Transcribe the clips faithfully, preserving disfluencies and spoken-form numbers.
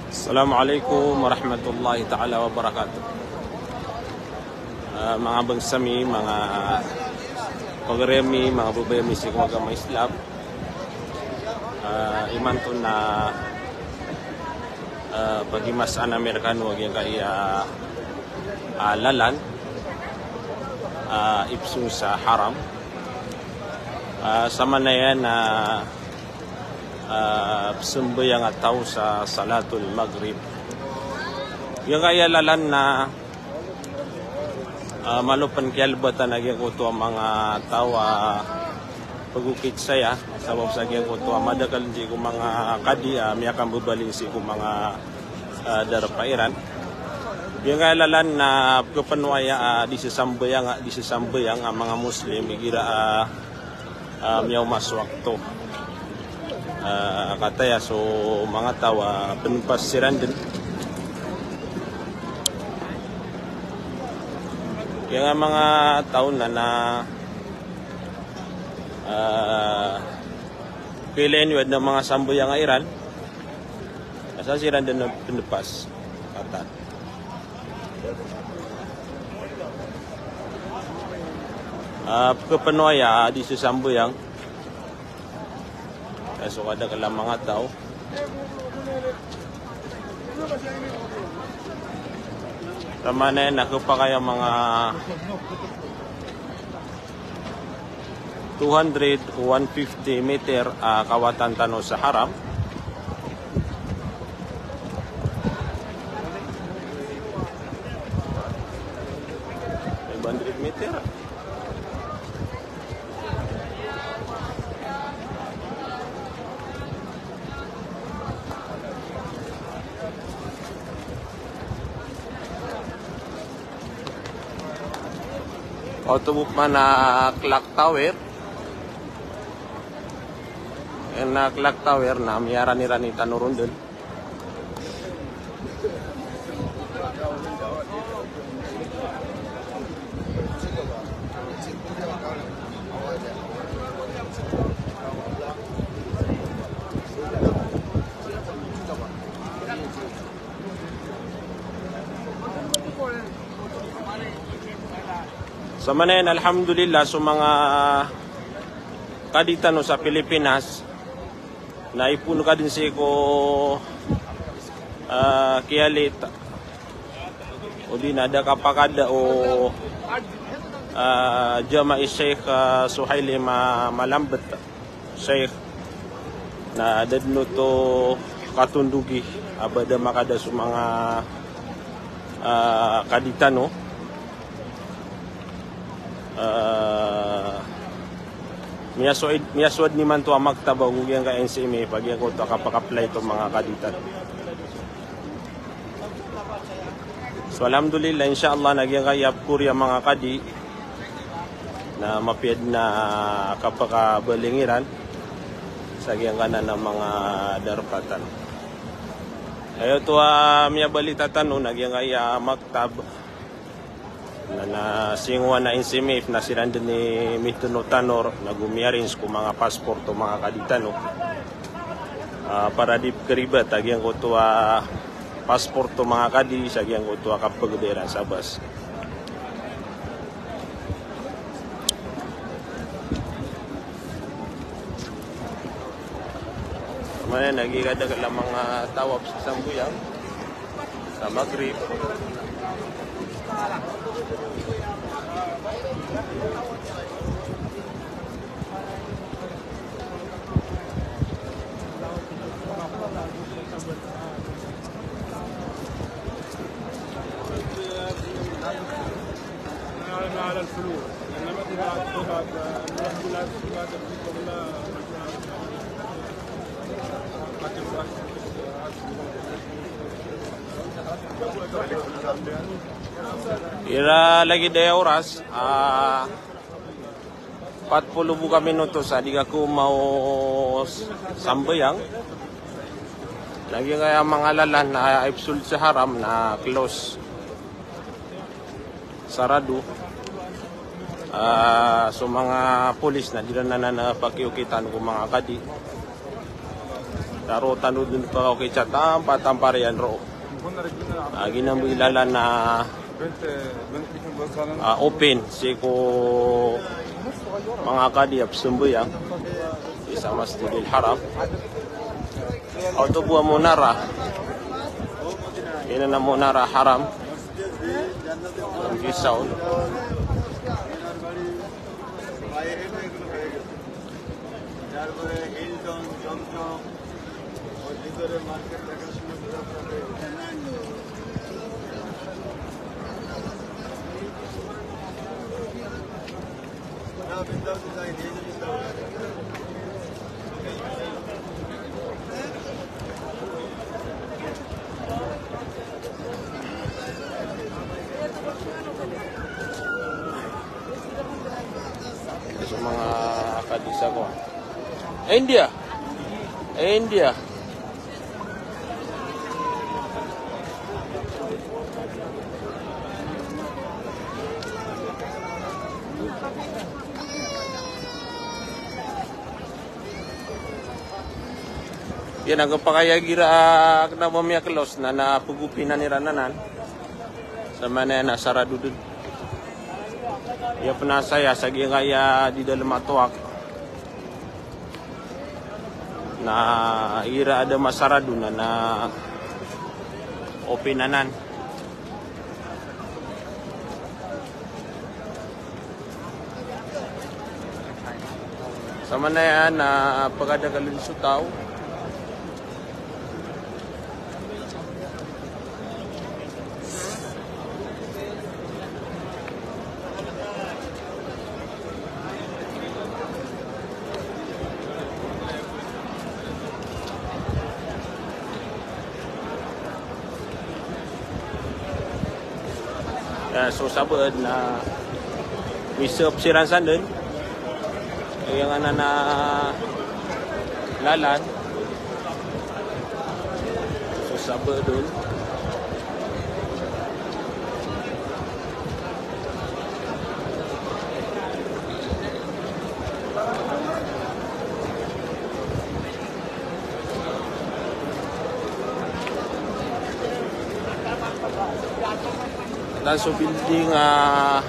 Assalamu alaikum warahmatullahi taala wabarakatuh. Ah, manga bangsa mi, manga pagari ami, manga babay ami sii ko agama Islam. Ah, imanto na, ah, pagimasaan ami rkano a giyangkaya, ah, lalan, ah, ipsong sa Haram. Ah, samanaya na, ah, pzambayang a taw sa Salatul Maghrib. Giyangkaya lalan na, ah, malo pn kiyalbatan a giyangkoto a manga taw a pagokit saya, sabap sa giyangkoto a madakl sii ko manga kadi a miyakambabaloy sii ko manga, ah, darpa iran. Giyangkaya lalan na pkhapnowaya a di sasambayang, di sasambayang a manga Muslim igira a ah, miyaoma so wakto. Ah, kataya so manga taw a pnpas siran dn. Giyangkaya manga taw na, na, ah, kailay niyo adn a manga sambayang iran. Asar siran dn pnpas. Katan. Ah, pkhapnowaya a di sasambayang. Aya so kadakl a manga taw. Samanaya na khapakay a manga two hundred, one fifty meter, ah, kawatan tano sa Haram. Five hundred meter. Oto bo pman a clock tower. Aya clock tower na miyaranirani tano ron dn. Samanaya na alhamdulillah, so manga kadi tano sa Pilipinas na ipoon ka dn sii ko, ah, kiyalit odi na da kapakada o, ah, jama i Sheikh, ah, Suhaili ma-, Malambet. Sheikh, na da dn oto katondogi a ba da makada so manga, ah, kadi tano. Ah, miyasowa, miyasowa dn imanto a maktab ago giyangkai a N C M F a giyangkoto a kapakaplay oto manga kadi tano. So, alhamdulillah, insha Allah, na giyangkaya pkori a manga kadi na mapiya dn a kapakabaling iran sa giyangkanan a manga darpa tano. Aya oto a miyabalita tano na giyangkaya maktab na, na singowan a N C M F na siran dn i mitono tano nago mi-arrange ko manga passport o manga kadi tano. Ah, para di pkharibat a giyangkoto a passport o manga kadi sa giyangkoto a kapagda iran sa bas. Mana lagi kada ka lamang, ah, tawaf sa sambayang sa Maghrib. Ira lagid aya oras, ah, pat polo bo ka minutos a di ka koma o s-, sambayang. Na giyangkaya manga lalan na ipsold sa haram na close. Sarado. Ah, so manga polis na di ran anan, ah, pakiokitan ko manga kadi. Taro tano dn pakaokit sa tampa-tampa riyan roo. Ah, giyanan bo i lalan na ah, open sii ko manga kadi a pzambayang sii sa Masjidil Haram. Oto bo a Munara. Giyanan a Munara Haram. Ang sound. So manga kadi sa ko. India. India. Iyan a kapakay a igira, ah, kna ba miyaklos na, na pgopinan iran anan. Sa mana na sarado dn. Iya pn a saya sa giyangkaya di dalm a tawak. Na igira da masarado na, na open anan. Sa mana iyan na pkadakl dn so taw. Iyan, so sabaad na misep siran san dn. Iyan anan a lalan. So sabaad dn. Anan so building, ah,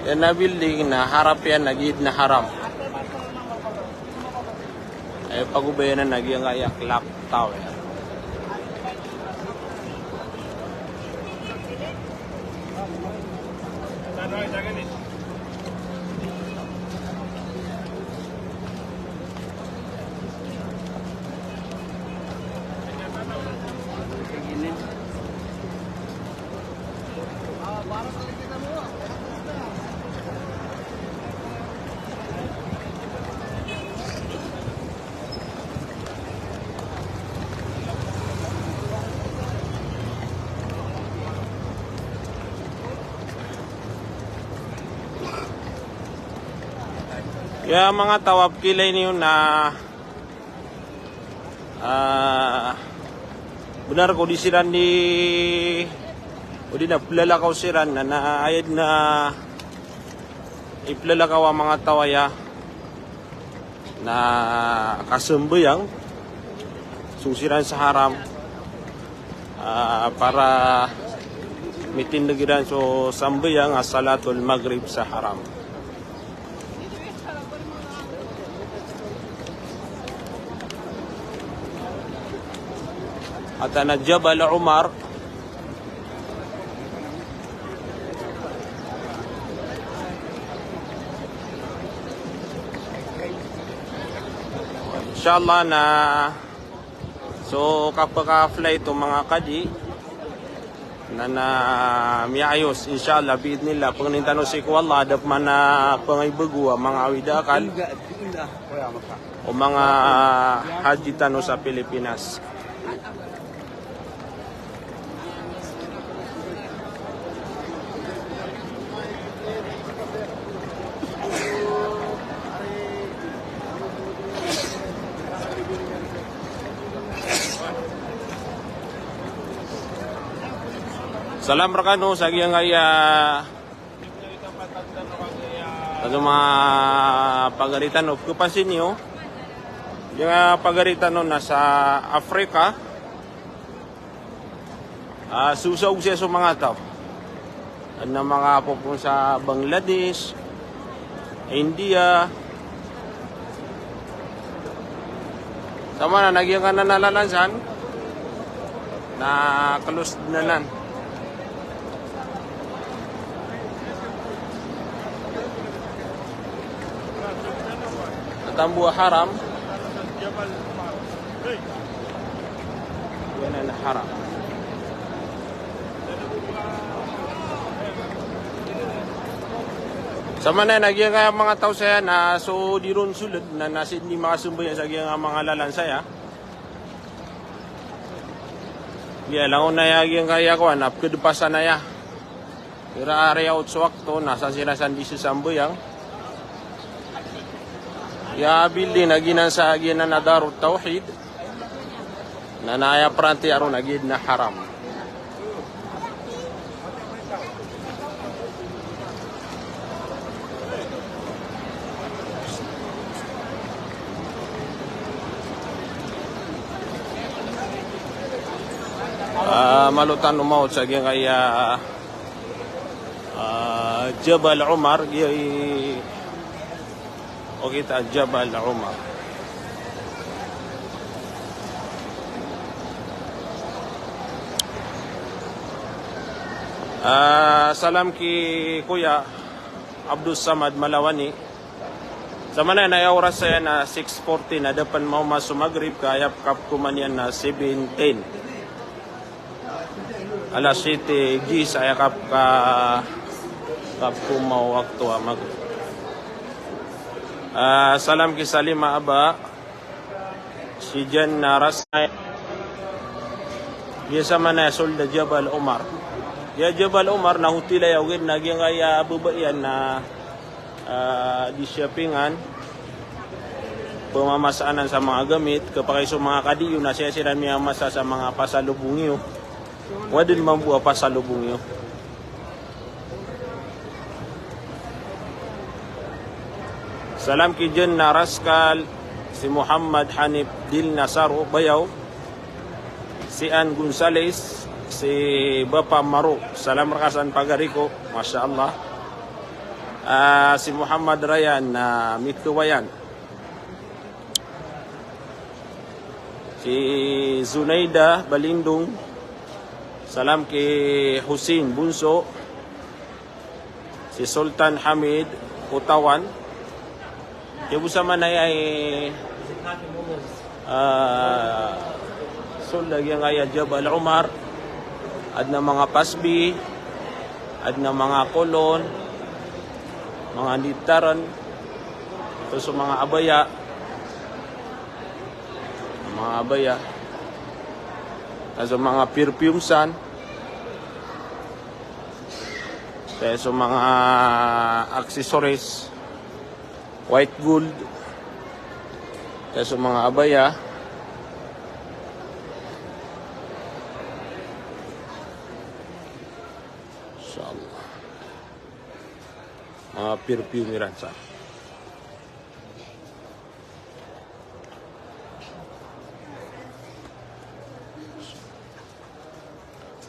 iyan a building na harap iyan a giid na haram. Aya pagobayan anan na giyangkaya clock tower. Aya manga taw a pkhailay niyo na, ah, bnar ko di siran di, o di na plalakaw siran na, na aya dn a iplalakaw a manga taw aya na kasambayang song siran sa haram, ah, para mitindg iran so sambayang a salatul maghrib sa haram. Ata na Jabal Umar. Insha Allah na so kapaka-flight o manga kadi na, na miyaayos, insha Allah, bi'idhnillah, pangnin tano sii ko Allah, da pman a pangaibago a manga awid a akal o manga haji tano sa Pilipinas. Salam rekano sa giyangkaya, sa manga pagari tano, pekepasini o giyangkaya pagari tano na sa Afrika. Ah, sosaog saya so manga taw. Adn a manga popoon sa Bangladesh, India. Sa mana na giyangkanan a lalan san na closed na nan. Tatambo a haram. Iyan na haram. Sa mana na giyangkaya manga taw saya na so di ron soled na, na sii di makasambayang sa giyangkaya manga lalan saya. Iya, langon aya giyangkaya kowan, na peked pasan aya. Ira a riyaot so wakto na sa siran san di sesambayang. Iya, bilding a giyanan sa giyanan a Darut Tawhid. Na, na aya peranti aro na giyanan na haram. Ah, malo tano maot sa giyangkaya, ah, Jabal Umar, giya i, o kita Jabal Umar. Ah, salam ki Kuya Abdus Samad Malawani. Sa mana na aya oras saya na six forty na da pen maoma so Maghrib, ka aya kapkoman iyan na seven ten. Alas siyete diyes aya kap-, ka-, kapkoma o wakto a Maghrib. Ah, salam ki Salima Aba. Si Jan na ras-, giya sa mana aya sold a Jabal Omar. Giya Jabal Omar na hotel aya, ogaid na giyangkaya baba iyan na, ah, di shoppingan, pemamasaanan sa manga gamit, kapakay so manga kadiyo na siya siran miyamasa sa manga pasalobong iyo. Wa den mambo a pasalobong iyo. Salam ki Jen na Raskal, si Muhammad Hanif Dil Nasaro Bayaw, si Ann Gonzales, si Bapa Maro. Salam reka san pagari ko, masha Allah. Ah, si Muhammad Rayan na Mikewayan. Si Zunaida Balindong, salam ki Hussein Bunso, si Sultan Hamid Utawan. Iya bo sa mana aya i, ah, sold a giyangkaya Jabal Omar, aden a manga pasbi, aden a manga kolon, manga nditaren, oto so manga abaya, manga abaya, oto so manga perfume san, oto so manga accessories, white gold, oto so manga abaya. Insha Allah. Manga perfume iran san.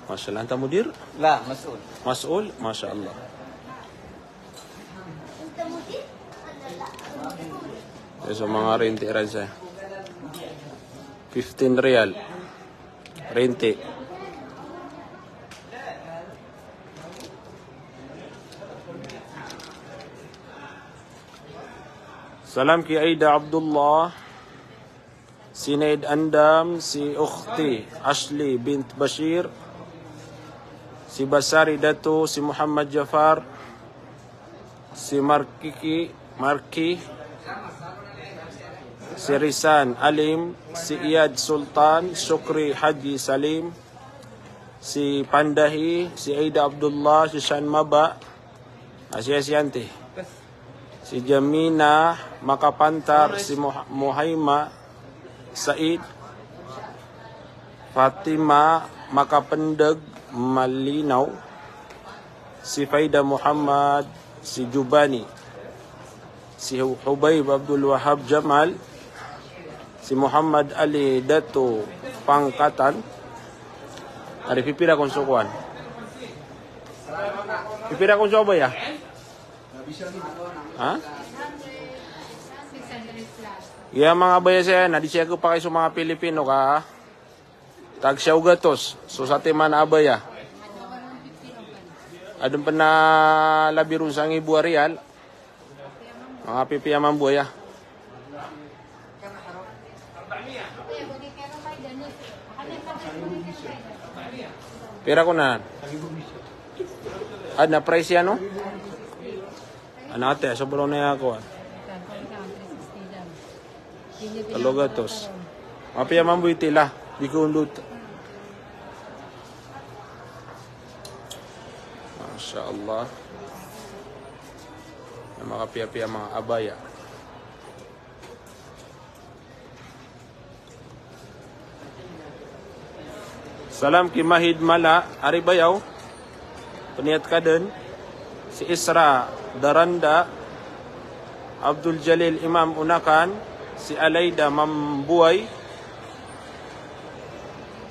Masha Allah, anta mudir? La, mas'ul. Mas'ul, masha Allah. Oto so manga renti iran san. Fifteen riyal. Renti. Salam ki Aida Abdullah, si Naid Andam, si Ukhti Ashley bint Bashir, si Basari Dato, si Muhammad Jafar, si Markiki, Marki, si Risan Alim, si Iyad Sultan, Shukri Haji Salim, si Pandahi, si Aida Abdullah, si Shan Maba, a siya si Ante, si Jamina Makapantar, si Muha-, Muhaima Said, Fatima Makapendeg, Malinaw, si Faida Muhammad, si Jubani, si Hu-, Hubaib Abdul Wahab Jamal, si Muhammad Ali Dato Pangkatan. Ari, pipira kon so kowan? Pipira kon so abaya? Ha? Iya, manga abaya saya, na di saya kapakay so manga Pilipino ka tag siyaw gatos so satiman a abaya. Adn pn a labi ron sa ngibo a riyal. Manga pipiya mambo aya. Pira kon anan? Adn a price iyan, no? Ana ati, sobrang na ako, ah. Talo gatos. Mapiya mambo i tila, di ko undot. Masha Allah. Na makapiya-piya manga abaya. Salam ki Mahid Mala, ari bayaw, pniyat ka dn, si Isra Daranda, Abdul Jalil Imam Unakan, si Alaida Mambuay,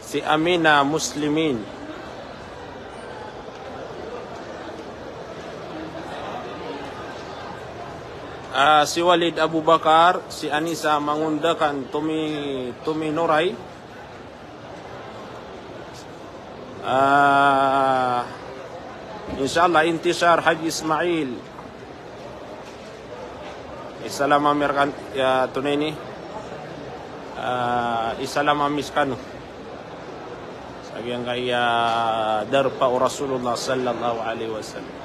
si Amina Muslimin. Ah, si Walid Abubakar, si Anisa Mangundakan Tumi-, Tuminoray. Ah, insha Allah, Intisar Haji Ismail. Isalam ami rkano, ya, tonaa ini. Ah, isalam ami skano. Sa giyangkaya darpa o Rasulullah sallallahu alaihi wasallam.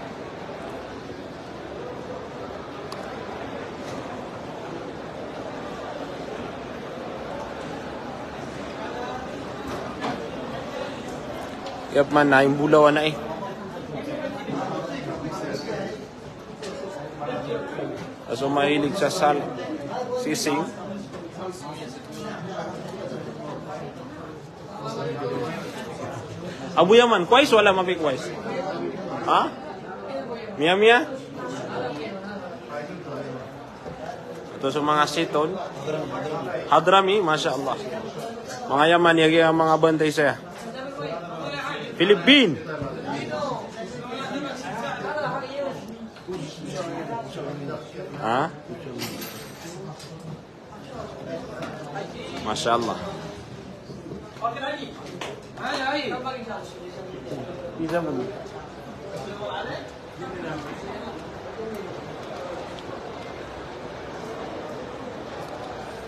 Aya pman na imbolawan ai. Aso mahilig sa sal-, sising. Abu Yaman, kwais wala ma fi kwais? Ha? Miyamiya? Oto so manga Seton. Hadrami, masha Allah. Manga Yaman, aya giya manga bantay saya. Philippine. Ha? Masha Allah.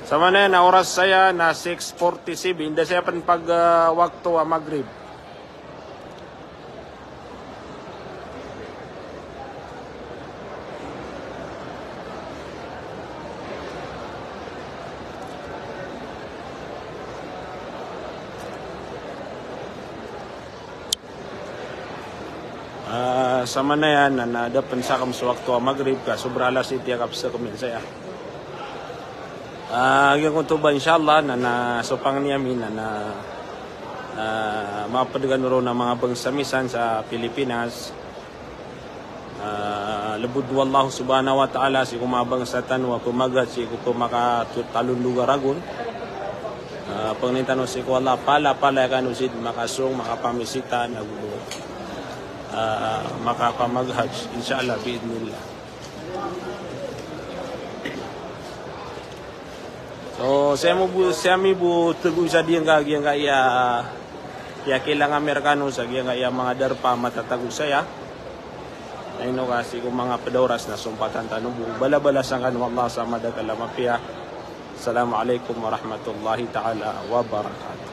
Samanaya na oras saya na six forty-seven, da saya pn pag, ah, wakto a Maghrib. Ah, samanaya na, na da pn skm so wakto a Maghrib ka sobra alas siyete a kapskm saya. Ah, giyangkoto ba, insha Allah, na, na so pangni ami na, na, ah, mapd kano ron a manga bangsa misan sa Pilipinas. Ah, lbod o Allah subhanahu wa ta'ala sii ko manga bangsa tano a pmaghat sii ko pmakatotalo ndog a ragon. Ah, pangnin tano sii ko Allah, pala, pala kano sii makasong, makapamisita, nago, ah, makapamaghat, insha Allah, bi'idhnillah. So, saya mo bo, saya mi bo tago sa giyangka, giyangkaya, aya kilang ami rkano sa giyangkaya manga darpa matatago saya. Na ino ka sii ko manga pd a oras na sompatan tano bo balabalasan kano o Allah sa madakl a mapiya. Assalamu alaikum warahmatullahi ta'ala wabarakatuh.